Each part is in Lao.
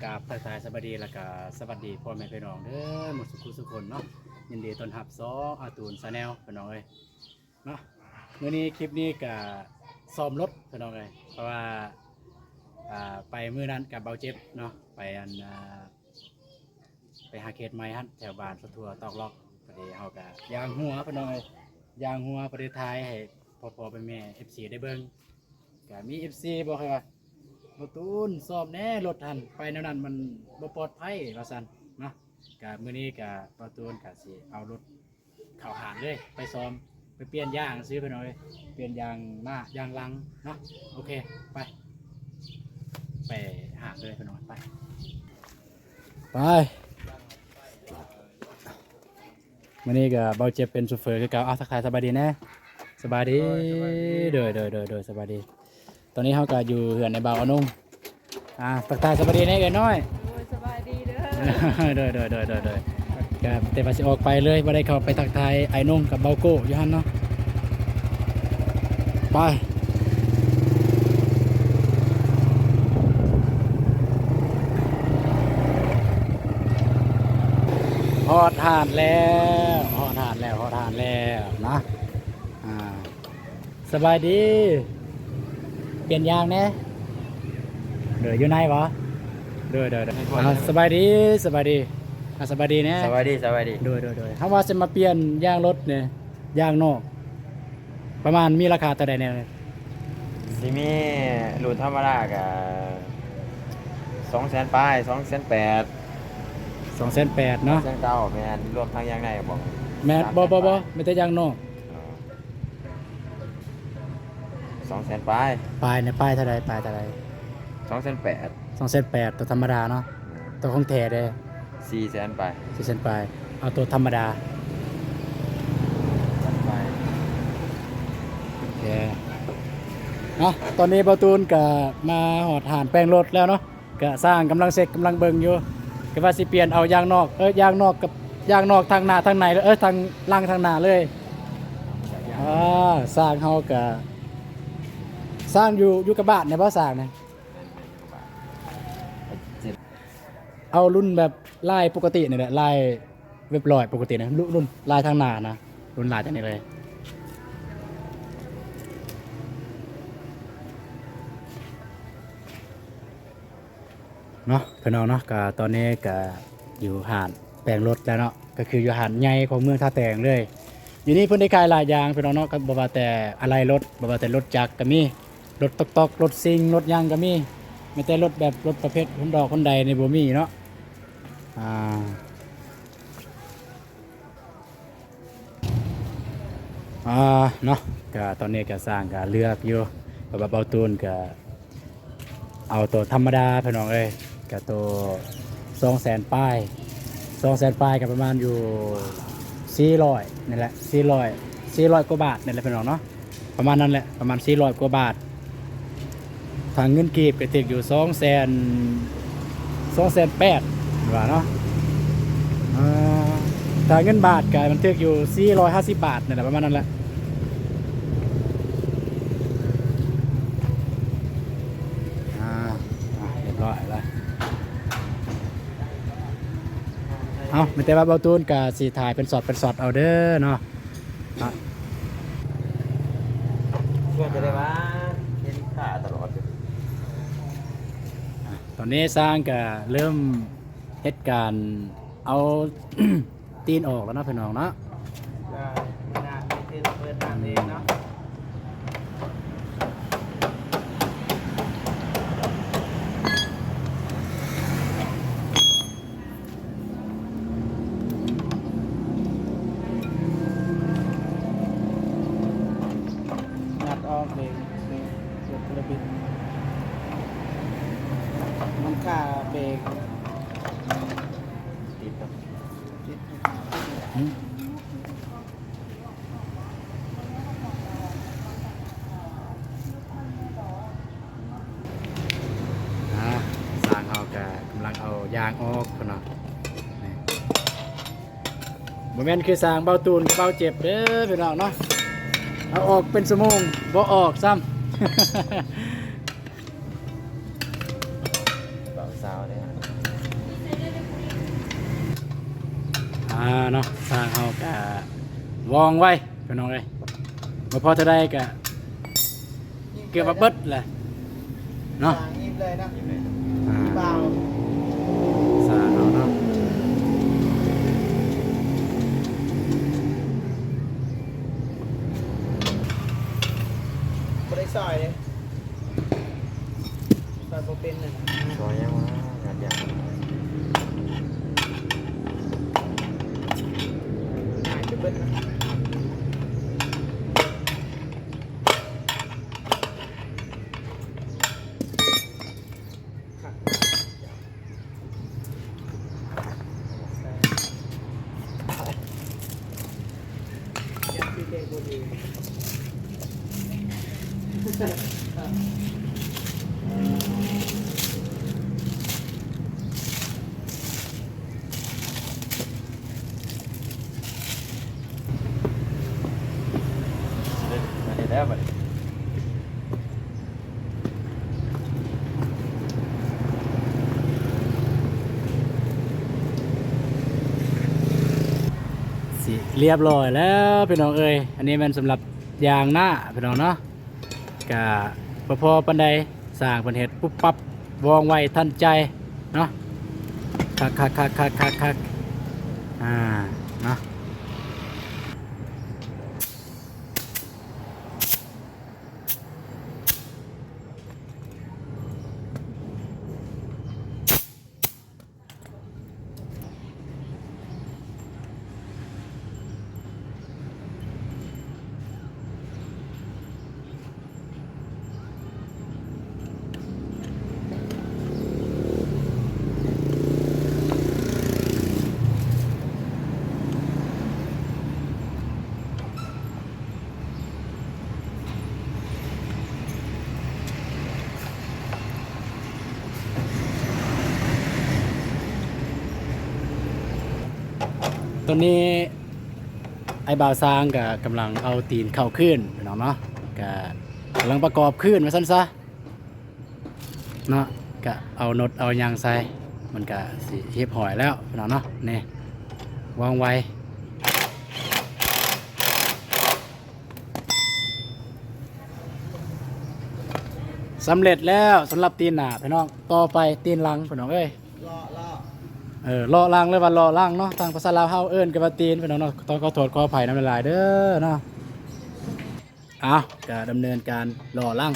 ກາບທັກທາຍສະບາຍດີ ແລ້ວກະສະຫວັດດີພໍ່ແມ່ພີ່ນ້ອງເດີ ໝົດສູ່ຜູ້ສູ່ຄົນເນາະ. ຍິນດີຕ້ອນຮັບຊ່ອງອາຕູນ Channel ພີ່ນ້ອງເອີຍເນາະ. ມື້ນີ້ ຄລິບນີ້ກະຊ້ອມລົດພີ່ນ້ອງເອີຍ ເພາະວ່າ ອ່າ ໄປມື້ນັ້ນກັບເບົາເຈັບເນາະ ໄປອັນ ອ່າ ໄປຫາເຂດໃໝ່ຫັ້ນ ແຖວບ້ານສະຖົວຕອກລັອກ. ພໍດີເຮົາກະຢ່າງຫົວພີ່ນ້ອງເອີຍ ຢ່າງຫົວ ພໍດີຖ່າຍໃຫ້ພໍ່ໆແມ່ໆ ເອັຟຊີ ໄດ້ເບິ່ງ. ກະມີເອັຟຊີບອກໃຫ້ວ່າ ບ່າວຕູນຊ້ອມແດ່ລົດຫັ້ນ ໄປແນວນັ້ນມັນບໍ່ປອດໄພວ່າຊັ້ນເນາະ. ກະມື້ນີ້ກະບ່າວຕູນກະຊິເອົາລົດເຂົ້າຮ້ານເລີຍ ໄປຊ້ອມ ໄປປ່ຽນຢາງຊື່ພີ່ນ້ອງເອີຍ ປ່ຽນຢາງໜ້າຢາງຫຼັງເນາະ. ໂອເຄ ໄປ ໄປຮ້ານເລີຍພີ່ນ້ອງ ໄປ ໄປ. ມື້ນີ້ກໍບ່າວເຈັບເປັນໂຊເຟີຄືເກົ່າ. ເອົາ ທັກທາຍສະບາຍດີແດ່. ສະບາຍດີ. ໂດຍ ສະບາຍດີ. ໂດຍ ໂດຍ ໂດຍ ໂດຍ ສະບາຍດີ. ຕອນນີ້ເຮົາກໍຢູ່ເຮືອນໃນບ່າວອານົງ. ອ່າ ທັກທາຍສະບາຍດີແດ່ເອື້ອຍນ້ອຍ. ໂດຍ ສະບາຍດີເດີ. ໂດຍ ໂດຍ ໂດຍ ໂດຍ ໂດຍ. ກໍແຕ່ວ່າຊິອອກໄປເລີຍ ບໍ່ໄດ້ເຂົ້າໄປທັກທາຍອ້າຍນົງກັບບ່າວໂກ້ຢູ່ຫັ້ນເນາະ. ໄປ. ຮອດຮ້ານແລ້ວ ຮອດຮ້ານແລ້ວ ຮອດຮ້ານແລ້ວນະ. ອ່າ ສະບາຍດີ ປ່ຽນຢາງແດ່. ໂດຍ ຢູ່ໃນບໍ? ໂດຍ ໂດຍ ໂດຍ. ອ່າ ສະບາຍດີ ສະບາຍດີ. ອ່າ ສະບາຍດີແດ່. ສະບາຍດີ ສະບາຍດີ. ໂດຍ ໂດຍ ໂດຍ. ເຮົາວ່າຊິມາປ່ຽນຢາງລົດນີ້ ຢາງນອກ ປະມານມີລາຄາເທົ່າໃດແດ່? ຊິມີລຸ້ນທຳມະດາກະສອງແສນປາຍ ສອງແສນແປດ. ສອງແສນແປດເນາະ. ສອງແສນເກົ້າ ແມ່ນ ລວມທັງຢາງໃນບໍ? ແມ່ນ ບໍ່ ບໍ່ ບໍ່ ມີແຕ່ຢາງນອກ. ອໍ ສອງແສນປາຍ. ປາຍນີ້ ປາຍເທົ່າໃດ? ປາຍເທົ່າໃດ? ສອງແສນແປດ. ສອງແສນແປດ ຕົວທຳມະດາເນາະ. ຕົວຂອງແທ້ເດ້? ສີ່ແສນປາຍ. ສີ່ແສນປາຍ. ເອົາຕົວທຳມະດາ. ໂອເຄ. ເອົາ ຕອນນີ້ບ່າວຕູນກະມາຮອດຮ້ານແປງລົດແລ້ວເນາະ. ກະຊ່າງກຳລັງເຊັກ ກຳລັງເບິ່ງຢູ່ ກະວ່າຊິປ່ຽນເອົາຢາງນອກ ເອີ ຢາງນອກກັບ ຢາງນອກທັງໜ້າທັງໃນ ເອີ ທັງຫຼັງທັງໜ້າເລີຍ. ອ່າ ຊ່າງເຮົາກະ ຊ່າງຢູ່ ຢູ່ກະບາດນີ້ບໍ່ ຊ່າງນີ້? ເອົາລຸ້ນແບບລາຍປົກກະຕິນີ້ແຫຼະ ລາຍ ເວັບຮ້ອຍປົກກະຕິນະ ລຸ ລຸ້ນລາຍທາງໜ້ານະ ລຸ້ນລາຍທາງນີ້ເລີຍເນາະ ພີ່ນ້ອງເນາະ. ກະຕອນນີ້ກະຢູ່ຮ້ານແປງລົດແລ້ວເນາະ ກະຄືຢູ່ຮ້ານໃຫຍ່ຂອງເມືອງທ່າແຕງເລີຍ. ຢູ່ນີ້ເພິ່ນໄດ້ຂາຍຫຼາຍຢ່າງ ພີ່ນ້ອງເນາະ ກະບໍ່ວ່າແຕ່ອາໄຫຼ່ລົດ ບໍ່ວ່າແຕ່ລົດຈັກກະມີ ລົດຕ໋ອກໆ ລົດຊິງ ລົດຫຍັງກະມີ ແມ່ນແຕ່ລົດແບບລົດປະເພດຮອນດອກຮອນໄດນີ້ບໍ່ມີເນາະ. ອ່າ ອ່າ ເນາະ ກະຕອນນີ້ກະຊ່າງກະເລືອກຢູ່ ເພາະວ່າເບົາຕູນກະເອົາໂຕທຳມະດາ ພີ່ນ້ອງເອີຍ ກະໂຕສອງແສນປາຍ ສອງແສນປາຍ ກະປະມານຢູ່ສີ່ຮ້ອຍນີ້ແຫຼະ ສີ່ຮ້ອຍ ສີ່ຮ້ອຍກວ່າບາດນີ້ແຫຼະ ພີ່ນ້ອງເນາະ. ປະມານນັ້ນແຫຼະ ປະມານສີ່ຮ້ອຍກວ່າບາດ ຖ້າເງິນກີບກະຖືກຢູ່ສອງແສນ ສອງແສນແປດວ່າເນາະ. ອ່າ ຖ້າເງິນບາດກະມັນຖືກຢູ່ສີ່ຮ້ອຍຫ້າສິບບາດນີ້ແຫຼະ ປະມານນັ້ນແຫຼະ. ອ່າ ອ່າ ຮຽບຮ້ອຍລະ. ເອົາ ມີແຕ່ວ່າເບົາຕູນກະຊິຖ່າຍເປັນຊັອດເປັນຊັອດເອົາເດີເນາະ. ເພື່ອຈະໄດ້ວ່າເຫັນຂ້າຕະຫຼອດຢູ່. ອ່າ ຕອນນີ້ຊ່າງກະເລີ່ມເຮັດການເອົາຕີນອອກແລ້ວເນາະ ພີ່ນ້ອງເນາະ. ເອີ ເປີດນ້ຳເອງເນາະ. ງັດອອກເບກ ເບກ ເບກ ເບກ ມັນຄາເບກ ຕິດເນາະ ຕິດ. ອ່າ ຊ່າງເຮົາກະກຳລັງເອົາຢາງອອກພຸ້ນເນາະ. ນີ້ ບໍ່ແມ່ນຄືຊ່າງເບົາຕູນກັບເບົາເຈັບເດີພີ່ນ້ອງເນາະ ເອົາອອກເປັນຊົ່ວໂມງບໍ່ອອກຊ້ຳ. ບ່າວສາວເດ້. ອ່າເນາະ ຊ່າງເຮົາກະວ່ອງໄວພີ່ນ້ອງເອີຍ ບໍ່ພໍເທົ່າໃດກະເກືອບວ່າເບິດແຫຼະເນາະ ຍິບເລີຍເນາະ ອ່າ ຊ່າງເຮົາເນາະ ບໍ່ໄດ້ຊ່ອຍເດ້. ຊອຍບໍ່ເປັນນະ ຊອຍຍັງວະ ງານຢາກ ງ່າຍຈະເບິດນະ ຄັກ. ມາໄດ້ແລ້ວບັດນີ້. ຊິລຽບຮ້ອຍແລ້ວພີ່ນ້ອງເອີຍ ອັນນີ້ແມ່ນສຳລັບຢາງໜ້າພີ່ນ້ອງເນາະ ກະບໍ່ພໍປານໃດ ຊ່າງເພິ່ນເຮັດປຸບປັບ ວ່ອງໄວທັນໃຈເນາະ ຄັກໆໆໆໆ ອ່າ ເນາະ. ຕອນນີ້ອ້າຍບ່າວຊ້າງກະກຳລັງເອົາຕີນເຂົ້າຄືນພີ່ນ້ອງເນາະ ກະກຳລັງປະກອບຄືນວ່າຊັ້ນຊະ. ເນາະ ກະເອົາໂນ້ດເອົາຫຍັງໃສ່ ມັນກະຊິຮຽບຮ້ອຍແລ້ວພີ່ນ້ອງເນາະ ນີ້ ວ່ອງໄວ ສຳເລັດແລ້ວສຳລັບຕີນໜ້າພີ່ນ້ອງ ຕໍ່ໄປຕີນຫຼັງພີ່ນ້ອງເອີຍ ເລາະ ເລາະ ເອີ ເລາະຫຼັງ ຫຼືວ່າເລາະຫຼັງເນາະ ທາງພາສາລາວເຮົາເອີ້ນກັນວ່າຕີນພີ່ນ້ອງເນາະ ຕ້ອງຂໍໂທດຂໍອະໄພນຳຫຼາຍໆເດີເນາະ ເອົາ ກະດຳເນີນການເລາະຫຼັງ.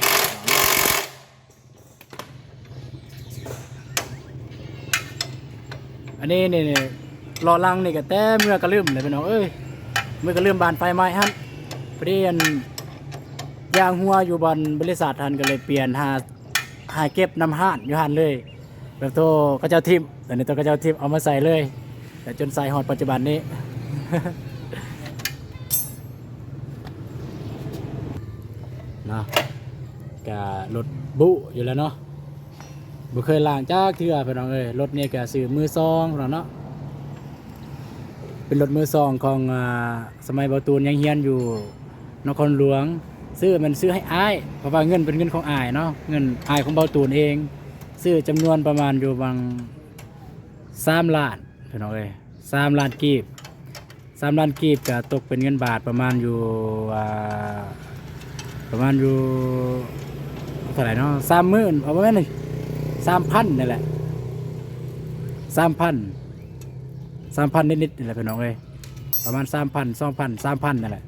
ອັນນີ້ນີ້ ເລາະຫຼັງນີ້ກະແຕ່ເມືອກະລຶມແຫຼະພີ່ນ້ອງເອີຍ ເມືອກະລຶມບ້ານໄຟໄໝ້ຫັ້ນ ພໍດີອັນ ຢາງຮົ່ວຢູ່ບ່ອນບໍລິສັດຫັ້ນ ກະເລີຍປ່ຽນຫາ ຫາເກັບນຳຮ້ານຢູ່ຫັ້ນເລີຍ ແບບໂຕເຂົາເຈົ້າຖິ້ມ ອັນນີ້ໂຕເຂົາເຈົ້າຖິ້ມເອົາມາໃສ່ເລີຍ ແລະຈົນໃຊ້ຮອດປັດຈຸບັນນີ້ ເນາະ ກະລົດບຸຢູ່ແລ້ວເນາະ ບໍ່ເຄີຍລ້າງຈັກເທື່ອພີ່ນ້ອງເອີຍ ລົດນີ້ກະຊື້ມືສອງພີ່ນ້ອງເນາະ ເປັນລົດມືສອງຂອງ ອ່າ ສະໄໝບ່າວຕູນຍັງຮຽນຢູ່ນະຄອນຫຼວງ ຊື້ແມ່ນຊື້ໃຫ້ອ້າຍ ເພາະວ່າເງິນເປັນເງິນຂອງອ້າຍເນາະ ເງິນອ້າຍຂອງບ່າວຕູນເອງ ຊື້ຈຳນວນປະມານຢູ່ຫວ່າງສາມລ້ານພີ່ນ້ອງເອີຍ ສາມລ້ານກີບ ສາມລ້ານກີບກະຕົກເປັນເງິນບາດປະມານຢູ່ ອ່າ ປະມານຢູ່ເທົ່າໃດເນາະ ສາມໝື່ນ ເອົາ ບໍ່ແມ່ນ ສາມພັນນີ້ແຫຼະ ສາມພັນ ສາມພັນນິດໆນີ້ແຫຼະພີ່ນ້ອງເອີຍ ປະມານສາມພັນ ສອງພັນ ສາມພັນນີ້ແຫຼະ.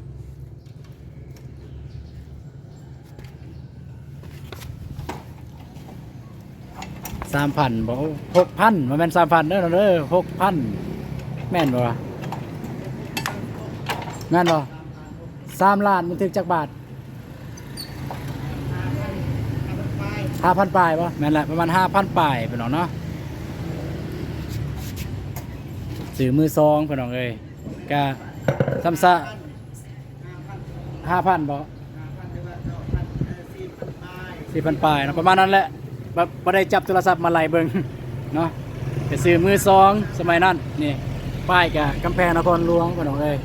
ສາມພັນບໍ່ ຫົກພັນ ບໍ່ແມ່ນສາມພັນເດີ ເດີ ຫົກພັນ ແມ່ນບໍ່ວະ ແມ່ນບໍ່ ສາມລ້ານມັນຖືກຈັກບາດ ຫ້າພັນປາຍບໍ່ ແມ່ນແຫຼະ ປະມານຫ້າພັນປາຍພີ່ນ້ອງເນາະ ຊື້ມືສອງພີ່ນ້ອງເອີຍ ກະຊ່ຳຊະ ຫ້າພັນບໍ່ ສີ່ພັນປາຍເນາະ ປະມານນັ້ນແຫຼະ ແບບບໍ່ໄດ້ຈັບໂທລະສັບມາໄລ່ເບິ່ງເນາະ ໄປຊື້ມືສອງສະໄໝນັ້ນ ນີ້ ປ້າຍກະກຳແພງນະຄອນຫຼວງ ພີ່ນ້ອງເອີຍ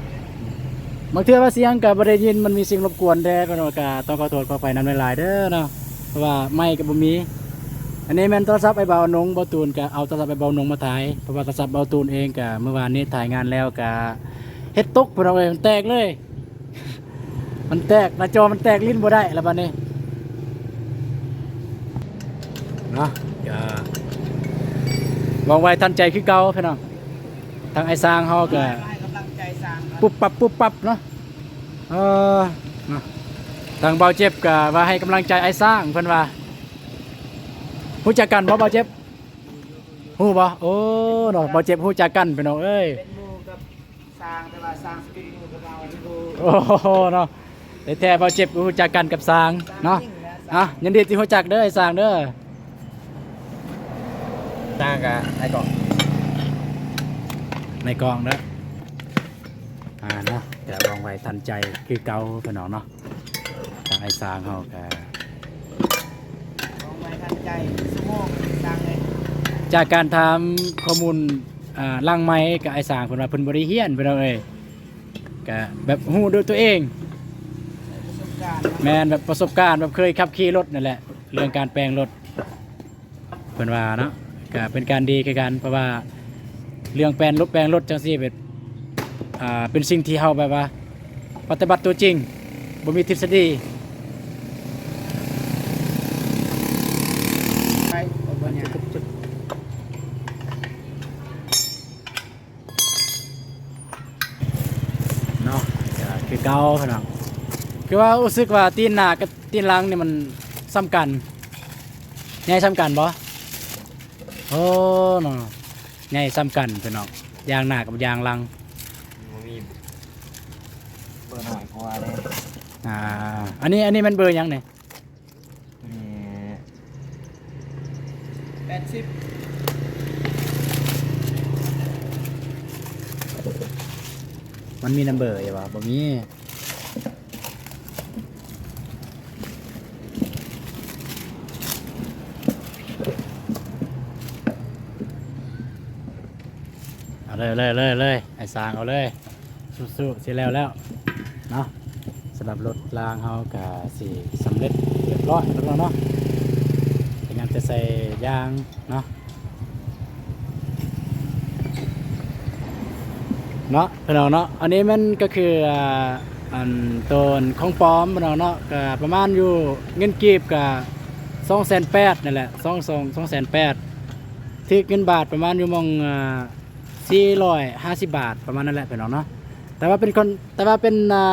ບາງເທື່ອວ່າສຽງກະບໍ່ໄດ້ຍິນ ມັນມີສິ່ງລົບກວນແດ່ ພີ່ນ້ອງ ກະຕ້ອງຂໍໂທດຂໍອະໄພນຳຫຼາຍໆເດີເນາະ ເພາະວ່າໄມກະບໍ່ມີ ອັນນີ້ແມ່ນໂທລະສັບອ້າຍບ່າວນົງ ບ່າວຕູນກະເອົາໂທລະສັບອ້າຍບ່າວນົງມາຖ່າຍ ເພາະວ່າໂທລະສັບບ່າວຕູນເອງກະ ມື້ວານນີ້ຖ່າຍງານແລ້ວກະເຮັດຕົກ ພີ່ນ້ອງເອີຍ ມັນແຕກເລີຍ ມັນແຕກ ໜ້າຈໍມັນແຕກ ຫຼິ້ນບໍ່ໄດ້ລະບາດນີ້ເນາະ ກະວ່ອງໄວທັນໃຈຄືເກົ່າ ພີ່ນ້ອງ. ທາງອ້າຍຊ້າງເຮົາກະປຸບປັບປຸບປັບເນາະ ເອີ ເນາະ ທາງບ່າວເຈັບກະວ່າໃຫ້ກຳລັງໃຈອ້າຍຊ້າງ ເພິ່ນວ່າ ຮູ້ຈັກກັນບໍ່ບ່າວເຈັບ? ຮູ້ບໍ່? ໂອ້ ເນາະ ບ່າວເຈັບຮູ້ຈັກກັນ ພີ່ນ້ອງເອີຍ ເປັນໝູ່ກັບຊ້າງ ແຕ່ວ່າຊ້າງຊິເປັນໝູ່ກັບເຮົາ ໂອ້ໂຫ ເນາະ ແທ້ໆ ບ່າວເຈັບຮູ້ຈັກກັນກັບຊ້າງເນາະ ອ່ະ ຍິນດີທີ່ຮູ້ຈັກເດີ ອ້າຍຊ້າງເດີ ຊ້າງກະໃນກ້ອງ ໃນກ້ອງເດີ ອ່າ ເນາະ ກະວ່ອງໄວທັນໃຈຄືເກົ່າ ພີ່ນ້ອງເນາະ ທາງອ້າຍຊ້າງເຮົາກະວ່ອງໄວທັນໃຈ ຊຸໂມງ ຊ້າງເອີຍ ຈາກການຖາມຂໍ້ມູນ ອ່າ ຫຼັງໄມກະ ອ້າຍຊ້າງເພິ່ນວ່າເພິ່ນບໍ່ໄດ້ຮຽນ ພີ່ນ້ອງເອີຍ ກະແບບຮູ້ດ້ວຍຕົວເອງ ປະສົບການເນາະ ແມ່ນ ແບບປະສົບການ ແບບເຄີຍຂັບຂີ່ລົດນັ້ນແຫຼະ ເລື່ອງການແປງລົດ ເພິ່ນວ່າເນາະ ກະເປັນການດີຄືກັນ ເພາະວ່າເລື່ອງແປງລົດ ແປງລົດຈັ່ງຊີ້ ແບບ ອ່າ ເປັນສິ່ງທີ່ເຮົາແບບວ່າປະຕິບັດຕົວຈິງ ບໍ່ມີທິດສະດີ ໄປ ບໍ່ຍາກ. ເນາະ ກະຄືເກົ່າພີ່ນ້ອງ ຄືວ່າຮູ້ສຶກວ່າຕີນໜ້າກັບຕີນຫຼັງນີ້ມັນສ່ຳກັນ ໃຫຍ່ສ່ຳກັນບໍ່? ໂອ້ ເນາະ ໃຫຍ່ສ່ຳກັນພີ່ນ້ອງ ຢາງໜ້າກັບຢາງຫຼັງ ບໍ່ມີເບີນ້ອຍກວ່າເດ້ ອ່າ ອັນນີ້ ອັນນີ້ແມ່ນເບີຫຍັງນີ້? ຕົວນີ້ແປດສິບ ມັນມີນຳເບີຢູ່ບໍ່? ບໍ່ມີ ເອົາເລີຍ ເລີຍ ເລີຍ ເລີຍ ອ້າຍຊ້າງເອົາເລີຍ ສູ້ໆ ຊິແລ້ວແລ້ວເນາະ ສຳລັບລົດລາງເຮົາກະຊິສຳເລັດຮຽບຮ້ອຍແລ້ວເນາະ ກະຍັງແຕ່ໃສ່ຢາງເນາະ ເນາະ ພີ່ນ້ອງເນາະ ອັນນີ້ແມ່ນກະຄື ອ່າ ອັນໂຕຂອງປອມ ພີ່ນ້ອງເນາະ ກະປະມານຢູ່ເງິນກີບກະສອງແສນແປດນັ້ນແຫຼະ ສອງ ສອງ ສອງແສນແປດ ຖືກເງິນບາດປະມານຢູ່ໝ່ອງ ອ່າ ສີ່ຮ້ອຍຫ້າສິບບາດ ປະມານນັ້ນແຫຼະ ພີ່ນ້ອງເນາະ ແຕ່ວ່າເປັນຂອງ ແຕ່ວ່າເປັນ ອ່າ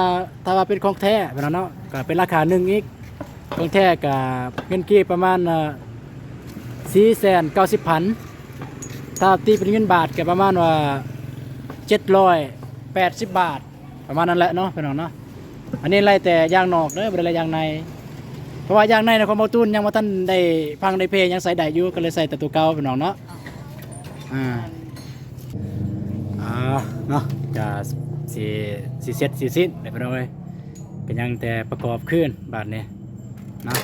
ຖ້າວ່າເປັນຂອງແທ້ ພີ່ນ້ອງເນາະ ກະເປັນລາຄາໜຶ່ງອີກ ຂອງແທ້ກະເງິນກີບປະມານ ອ່າ ສີ່ແສນເກົ້າສິບພັນ ຖ້າຕີເປັນເງິນບາດກະປະມານວ່າ ເຈັດຮ້ອຍແປດສິບບາດ ປະມານນັ້ນແຫຼະເນາະ ພີ່ນ້ອງເນາະ ອັນນີ້ໄລ່ແຕ່ຢາງນອກເດີ ບໍ່ໄດ້ໄລ່ຢາງໃນ ເພາະວ່າຢາງໃນນະ ຂອງບ່າວຕູນຍັງບໍ່ທັນໄດ້ພັງໄດ້ເພ ຍັງໃສ່ໄດ້ຢູ່ ກະເລີຍໃສ່ແຕ່ໂຕເກົ່າ ພີ່ນ້ອງເນາະ ອ່າ ອ່າ ເນາະ ກະຊິ ຊິເສັດຊິສິ້ນແລ້ວ ພີ່ນ້ອງເອີຍ ກະຍັງແຕ່ປະກອບຄືນບາດນີ້ເນາະ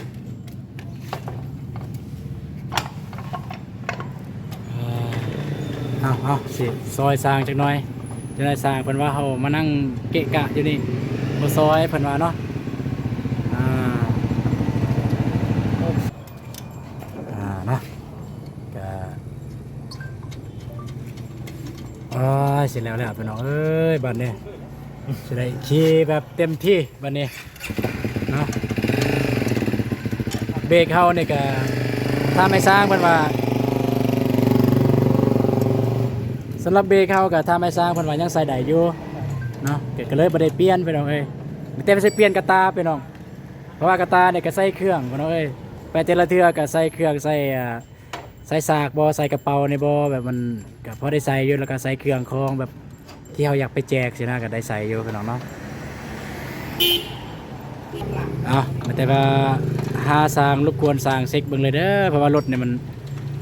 ເອົາ ເອົາ ຊິຊອຍຊ່າງຈັກໜ່ອຍ ຈັກໜ່ອຍຊ່າງເພິ່ນວ່າເຮົາມານັ່ງເກະກະຢູ່ນີ້ ບໍ່ຊອຍເພິ່ນວ່າເນາະ ອ່າ ອ່າ ເນາະ ກະ ໂອ້ຍ ຊິແລ້ວແລ້ວ ພີ່ນ້ອງເອີຍ ບາດນີ້ຊິໄດ້ຂີ່ແບບເຕັມທີ່ບາດນີ້ເນາະ ເບກເຮົານີ້ກະຖາມອ້າຍຊ້າງເພິ່ນວ່າ ສຳລັບເບກເຮົາກະຖາມອ້າຍຊ້າງເພິ່ນວ່າຍັງໃຊ້ໄດ້ຢູ່ເນາະ ກະ ກະເລີຍບໍ່ໄດ້ປ່ຽນ ພີ່ນ້ອງເອີຍ ມີແຕ່ຊິປ່ຽນກະຕ່າ ພີ່ນ້ອງ ເພາະວ່າກະຕ່ານີ້ກະໃສ່ເຄື່ອງ ພີ່ນ້ອງເອີຍ ໄປແຕ່ລະເທື່ອກະໃສ່ເຄື່ອງ ໃສ່ ອ່າ ໃສ່ສາກບໍ່ ໃສ່ກະເປົານີ້ບໍ່ ແບບມັນກະພໍໄດ້ໃສ່ຢູ່ ແລ້ວກະໃສ່ເຄື່ອງຂອງແບບທີ່ເຮົາຢາກໄປແຈກຊີ້ນະ ກະໄດ້ໃສ່ຢູ່ ພີ່ນ້ອງເນາະ ເອົາ ແຕ່ວ່າຫາຊ່າງ ລົບກວນຊ່າງເຊັກເບິ່ງເລີຍເດີ ເພາະວ່າລົດນີ້ມັນ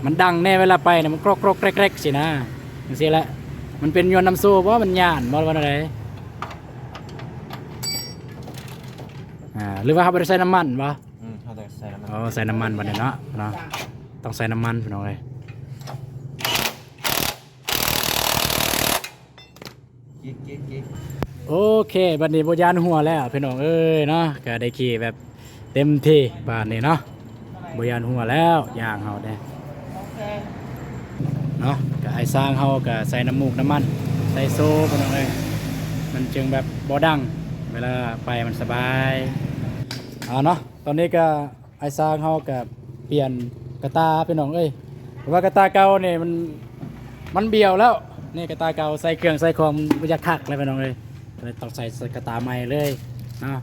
ມັນດັງແນ່ ເວລາໄປນີ້ມັນກຣອກໆແກຣກໆຊີ້ນະ ຈັ່ງຊີ້ແຫຼະ ມັນເປັນຍ້ອນນ້ຳໂຊບໍ່ ມັນຢ້ານບໍ່ ຫຼືວ່າແນວໃດ ອ່າ ຫຼືວ່າເຮົາບໍ່ໄດ້ໃສ່ນ້ຳມັນບໍ່? ອືມ ເຮົາຕ້ອງໃສ່ນ້ຳມັນ ອໍ ໃສ່ນ້ຳມັນບັດນີ້ເນາະ ເນາະ ຕ້ອງໃສ່ນ້ຳມັນ ພີ່ນ້ອງເອີຍ ໂອເຄ ບັດນີ້ບໍ່ຢ້ານຮົ່ວແລ້ວ ພີ່ນ້ອງເອີຍເນາະ ກະໄດ້ຂີ່ແບບເຕັມທີ່ບາດນີ້ເນາະ ບໍ່ຢ້ານຮົ່ວແລ້ວ ຢາງເຮົາເດ້ ໂອເຄ ເນາະ. ກະອ້າຍຊ່າງເຮົາກະໃສ່ນ້ຳມູກນ້ຳມັນ ໃສ່ໂຊ ພີ່ນ້ອງເອີຍ ມັນຈຶ່ງແບບບໍ່ດັງ ເວລາໄປມັນສະບາຍ ເອົາເນາະ. ຕອນນີ້ກະອ້າຍຊ່າງເຮົາກະປ່ຽນກະຕ່າ ພີ່ນ້ອງເອີຍ ເພາະວ່າກະຕ່າເກົ່ານີ້ມັນ ມັນບຽວແລ້ວ ນີ້ກະຕ່າເກົ່າ ໃສ່ເຄື່ອງໃສ່ຂອງມັນບໍ່ຢາກຄັກແລ້ວ ພີ່ນ້ອງເອີຍ ກະເລີຍຕ້ອງໃສ່ກະຕ່າໃໝ່ເລີຍເນາະ.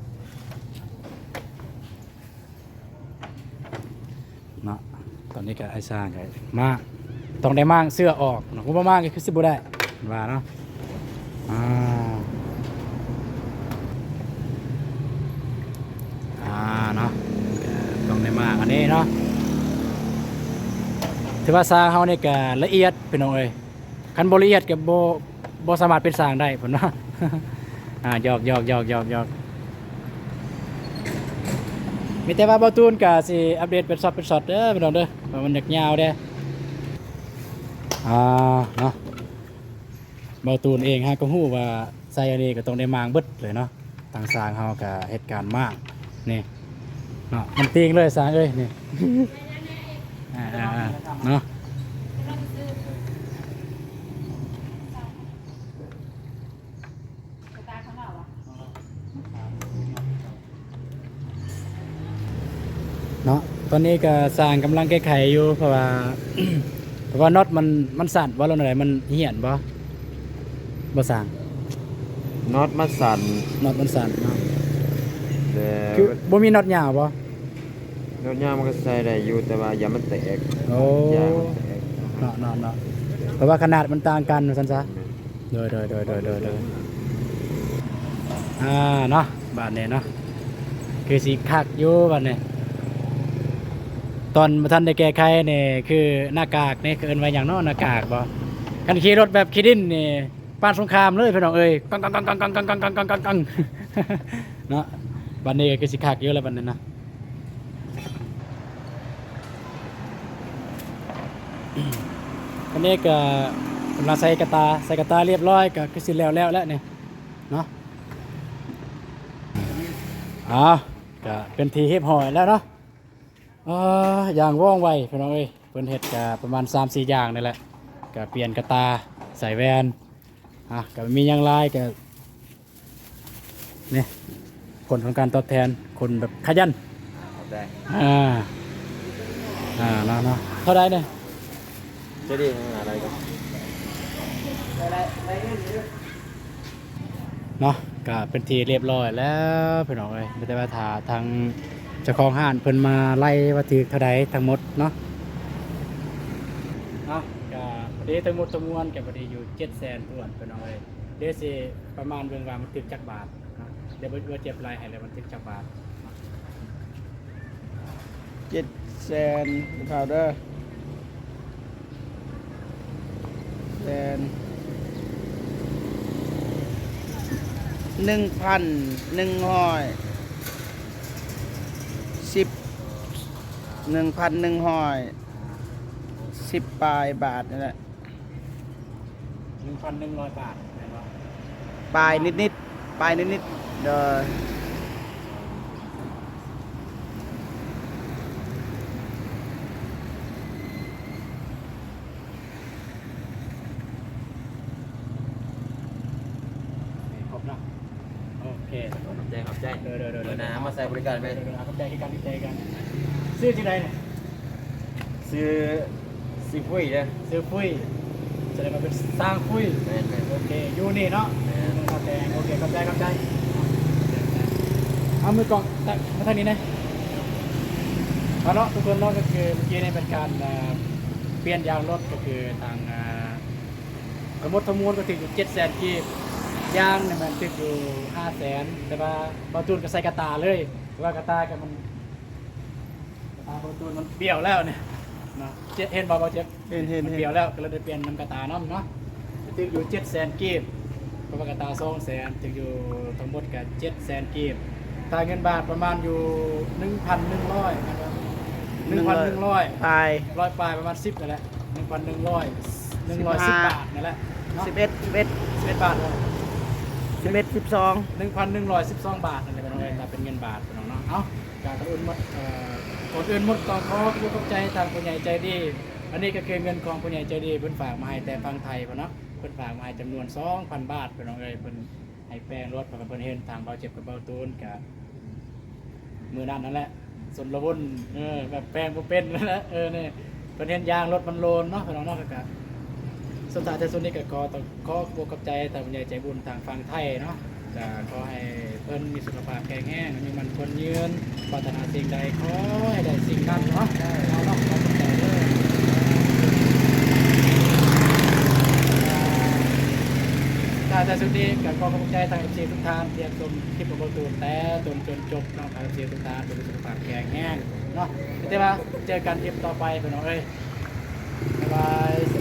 ເນາະ ຕອນນີ້ກະອ້າຍຊ່າງກະມາ ຕ້ອງໄດ້ມ້າງເສື້ອອອກເນາະ ບໍ່ມ້າງກະຄືຊິບໍ່ໄດ້ ເພິ່ນວ່າເນາະ. ອ່າ ອ່າ ເນາະ ກະຕ້ອງໄດ້ມ້າງອັນນີ້ເນາະ. ຖືວ່າຊ່າງເຮົານີ້ກະລະອຽດ ພີ່ນ້ອງເອີຍ. ຄັນບໍ່ລະອຽດກະບໍ່ ບໍ່ສາມາດເປັນຊ່າງໄດ້ ເພິ່ນວ່າ ອ່າ ຢອກໆໆໆ ມີແຕ່ວ່າບ່າວຕູນກະຊິອັບເດດເປັນຊັອດເປັນຊັອດເດີ ພີ່ນ້ອງເດີ ເພາະມັນຍາວໆເດ້ ອ່າ ເນາະ. ບ່າວຕູນເອງຫາກະຮູ້ວ່າໃສ່ອັນນີ້ກະຕ້ອງໄດ້ມ້າງເບິດເລີຍເນາະ. ທາງຊ່າງເຮົາກະເຮັດການມ້າງນີ້ເນາະ ມັນຕີງເລີຍຊ່າງເອີຍນີ້ ອ່າໆໆ ເນາະ. ເນາະ ຕອນນີ້ກະຊ່າງກຳລັງແກ້ໄຂຢູ່ ເພາະວ່າ ເພາະວ່ານັອດມັນ ມັນສັ້ນບໍ່ ຫຼືແນວໃດ ມັນຫ້ຽນບໍ່ ບໍ່ຊ່າງ? ນັອດມັນສັ້ນ ນັອດມັນສັ້ນເນາະ ແຕ່ຄືບໍ່ມີນັອດຍາວບໍ່? ນັອດຍາວມັນກະໃສ່ໄດ້ຢູ່ ແຕ່ວ່າຢ້ານມັນແຕກ ໂອ້ ຢ້ານມັນແຕກ ເນາະໆໆ ເພາະວ່າຂະໜາດມັນຕ່າງກັນວ່າຊັ້ນຊະ ແມ່ນ ໂດຍໆໆໆ ອ່າ ເນາະ ບາດນີ້ເນາະ ຄືຊິຄັກຢູ່ບາດນີ້. ຕອນບໍ່ທັນໄດ້ແກ້ໄຂນີ້ຄືໜ້າກາກນີ້ ເອີ້ນວ່າຫຍັງເນາະ ໜ້າກາກບໍ່? ຄັນຂີ່ລົດແບບຂີ້ດິນນີ້ປານສົງຄາມເລີຍ ພີ່ນ້ອງເອີຍ ກັງໆເນາະ. ບາດນີ້ກະຄືຊິຄັກຢູ່ແລ້ວບາດນີ້ນະ. ອັນນີ້ກະກຳລັງໃສ່ກະຕ່າ ໃສ່ກະຕ່າລຽບຮ້ອຍ ກະຄືຊິແລ້ວໆແລ້ວນີ້ເນາະ. ເອົາ ກະເປັນທີ່ຮຽບຮ້ອຍແລ້ວເນາະ. ເອີ ຢ່າງວ່ອງໄວ ພີ່ນ້ອງເອີຍ ເພິ່ນເຮັດກະປະມານສາມສີ່ຢ່າງນີ້ແຫຼະ ກະປ່ຽນກະຕ່າ ໃສ່ແວ່ນ ອ່ະ ກະບໍ່ມີຫຍັງຫຼາຍ ກະ ນີ້ ຜົນຂອງການຕອບແທນ ຄົນແບບຂະຫຍັນ ຂອບໃຈ ອ່າ ອ່າ ເນາະ ເນາະ. ເທົ່າໃດນີ້? ຈະດີຫາໄດ້ກໍ ເນາະ ກະເປັນທີ່ຮຽບຮ້ອຍແລ້ວ ພີ່ນ້ອງເອີຍ ມີແຕ່ວ່າຖ້າທາງເຈົ້າຂອງຮ້ານເພິ່ນມາໄລ່ວ່າຖືກເທົ່າໃດທັງໝົດເນາະ. ເອົາ ກະພໍດີທັງໝົດທັງມວນກະພໍດີຢູ່ເຈັດແສນຖ້ວນ ພີ່ນ້ອງເອີຍ. ດຽວຊິປະມານເບິ່ງວ່າມັນຖືກຈັກບາດເນາະ ດຽວເບິ່ງວ່າເຈັບໄລ່ໃຫ້ແລ້ວມັນຖືກຈັກບາດ. ເຈັດແສນ ເຂົ້າເດີ ແສນ ໜຶ່ງພັນໜຶ່ງຮ້ອຍສິບ ໜຶ່ງພັນໜຶ່ງຮ້ອຍສິບປາຍບາດນີ້ແຫຼະ. ໜຶ່ງພັນໜຶ່ງຮ້ອຍບາດແມ່ນບໍ່? ປາຍນິດໆ ປາຍນິດໆ ໂດຍ ຄົບເນາະ. ໂອເຄ ຂອບໃຈ ຂອບໃຈ ໂດຍໆໆ ມື້ໜ້າມາໃຊ້ບໍລິການໃໝ່ ໂດຍໆ ຂອບໃຈຄືກັນ ຂອບໃຈຄືກັນ. ຊື່ຈັ່ງໃດນີ້? ຊື່ ຊື່ຟຸ້ຍເດີ ຊື່ຟຸ້ຍ ສະແດງວ່າເປັນຊ່າງຟຸ້ຍ. ແມ່ນໆ ໂອເຄ ຢູ່ນີ້ເນາະ ແມ່ນ ເມືອງທ່າແຕງ. ໂອເຄ ຂອບໃຈ ຂອບໃຈ. ເອົາມືກ້ອງແຕະມາທາງນີ້ແດ່. ເອົາເນາະ ທຸກຄົນເນາະ ກໍຄືເມື່ອກີ້ນີ້ເປັນການ ເອີ ປ່ຽນຢາງລົດ ກໍຄືທາງ ເອີ ທັງໝົດທັງມວນກໍຖືກຢູ່ເຈັດແສນກີບ ຢາງນີ້ແມ່ນຖືກຢູ່ຫ້າແສນ ແຕ່ວ່າບ່າວຕູນກໍໃສ່ກະຕ່າເລີຍ ເພາະວ່າກະຕ່າກໍມັນ ກະຕ່າບ່າວຕູນມັນບຽວແລ້ວນີ້ເນາະ ເຈັບ ເຫັນບໍ່ບ່າວເຈັບ? ເຫັນໆໆ ມັນບຽວແລ້ວ ກໍເລີຍໄດ້ປ່ຽນນຳກະຕ່ານຳເນາະ. ຖືກຢູ່ເຈັດແສນກີບ ເພາະວ່າກະຕ່າສອງແສນ ຖືກຢູ່ທັງໝົດກໍເຈັດແສນກີບ. ຖ້າເງິນບາດປະມານຢູ່ໜຶ່ງພັນໜຶ່ງຮ້ອຍ ໜຶ່ງພັນໜຶ່ງຮ້ອຍ ປາຍ ຮ້ອຍປາຍ ປະມານສິບນັ້ນແຫຼະ ໜຶ່ງພັນໜຶ່ງຮ້ອຍ ໜຶ່ງຮ້ອຍສິບບາດນັ້ນແຫຼະເນາະ ສິບເອັດ ສິບເອັດ ສິບເອັດບາດ ເອີ ສິບເອັດ ສິບສອງ ໜຶ່ງພັນໜຶ່ງຮ້ອຍສິບສອງບາດນັ້ນແຫຼະ ເປັນເງິນບາດ ພີ່ນ້ອງເນາະ. ເອົາ ກະກະລຸນໝົດ ເອີ ກ່ອນອື່ນໝົດກໍຂໍຂອບໃຈທາງຜູ້ໃຫຍ່ໃຈດີ. ອັນນີ້ກໍຄືເງິນຂອງຜູ້ໃຫຍ່ໃຈດີ ເພິ່ນຝາກມາໃຫ້ແຕ່ຝັ່ງໄທພຸ້ນເນາະ, ເພິ່ນຝາກມາໃຫ້ຈຳນວນສອງພັນບາດ ພີ່ນ້ອງເອີຍ. ເພິ່ນໃຫ້ແປງລົດ ເພາະວ່າເພິ່ນເຫັນທາງເບົາເຈັບກັບເບົາຕູນກະ ມື້ນັ້ນນັ້ນແຫຼະ ຊົນລະວົນ ເອີ ແບບແປງບໍ່ເປັນນັ້ນແຫຼະ ເອີ ນີ້ ເພິ່ນເຫັນຢາງລົດມັນໂລນເນາະ ພີ່ນ້ອງເນາະ. ແລ້ວກະສຸດທ້າຍທ້າຍສຸດນີ້ກໍຂໍ ຂໍຂອບໃຈທາງຜູ້ໃຫຍ່ໃຈບຸນທາງຝັ່ງໄທເນາະ. ກະຂໍໃຫ້ເພິ່ນມີສຸຂະພາບແຂງແຮງ ອາຍຸໝັ້ນຂວັນຍືນ, ປາດຖະໜາສິ່ງໃດຂໍໃຫ້ໄດ້ສິ່ງນັ້ນເນາະ. ເອົາເນາະ ຂໍຂອບໃຈເດີ. ທ້າຍສຸດນີ້ກໍຂໍຂອບໃຈທາງເອັຟຊີທຸກທ່ານທີ່ຮັບຊົມຄລິບຂອງເຮົາຕັ້ງແຕ່ຕົ້ນຈົນຈົບເນາະ. ເອັຟຊີທຸກທ່ານ ຈົ່ງມີສຸຂະພາບແຂງແຮງເນາະ. ແຕ່ວ່າເຈີກັນຄລິບຕໍ່ໄປ ພີ່ນ້ອງເອີຍ. ບາຍບາຍ.